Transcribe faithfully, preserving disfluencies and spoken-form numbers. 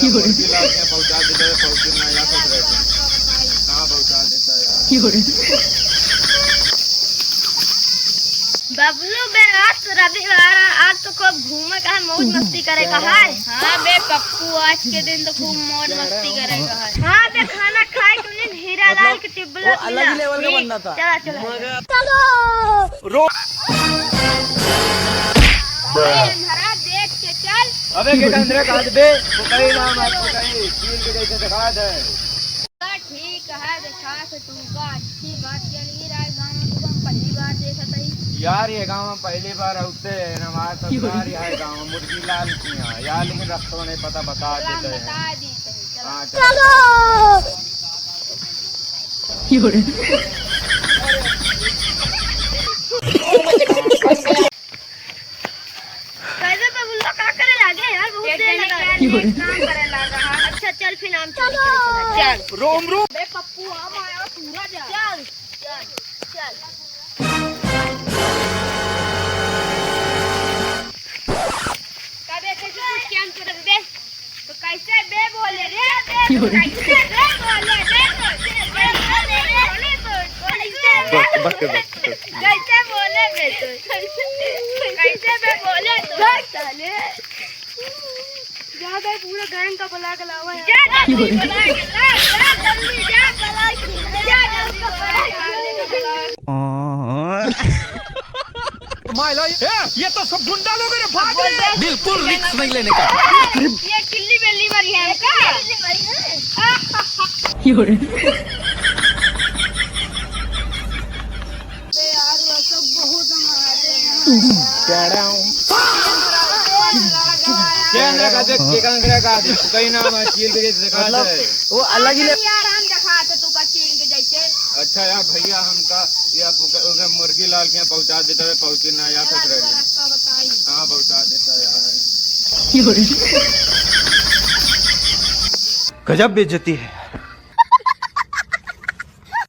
मुर्गी लाल के पहुंचा देता है, पहुंचे ना यार, कुछ रह गया। कहाँ पहुंचा देता है यार? बबलू बे, आज तो रविवार है, आज तो खूब घूमे का है, मौज मस्ती करे का है। हाँ बे पप्पू, आज के दिन तो खूब मौज मस्ती करे का है। हाँ बे, खाना खाए के उन्हें हीरा लाल के टिब्बला अलग ही लेवल का बनना था। चला, चला। रो। अबे, महाराज, देख के चल। अबे, के अंदर काट दे, वो कहीं ना मत, वो कहीं चील के जैसे दिखा दे। ठीक है, देखा से तू का अच्छी बात चल रही है गाँव में, तू हम पहली बार देखत हई। यार, ये गाँव में पहली बार आते हैं, हमारे तो यार, यहाँ गाँव में मुर्गी लाल की यहाँ, यार, लेकिन रस्तों नहीं पता, बता देते हैं। बता देते हैं, चलो। हाँ, चलो। कैसे बबलू का करे लागे यार, बहुत देर लगा। काम करे लगा। अच्छा चल फिर हम चल। चल। रोम रोम। बे पप्पू, हम आया पूरा जा। चल, चल, चल। का बे, कैसे तू स्कैम कर बे? तो कैसे बे बोले रे, बे, तो कैसे बे बोले, बे, तो कैसे बे बोले, बे, तो कैसे बे बोले, कैसे बे बोले, बे, तो कैसे बे बोले, तो साले। जा बे, पूरा गैंग का बुला के लावा यार। जा जल्दी बुला के ला, जा जल्दी, जा बुला के, जा जल्दी बुला के ला। माय ला, ए, ये तो सब गुंडा लोग हैं रे, भाग रे। बिल्कुल रिस्क नहीं लेने का। ये किल्ली बिल्ली मरी है हमका। यार, वो सब बहुत मारे हैं। क्या ना का देख, के कांगड़ा का देख, कहीं ना मैं चील के जैसे दिखा मतलब, दे। वो अलग ही ले- यार, हम दिखा के तू का चील के जैसे। अच्छा यार भैया, हमका ये आप ओकर, ओकर मुर्गी लाल के यहाँ पहुँचा देता है, पहुँचे ना या चला, कुछ रह गया। रास्ता बताई। हाँ, पहुँचा देता है यार। गजब बेइज्जती है।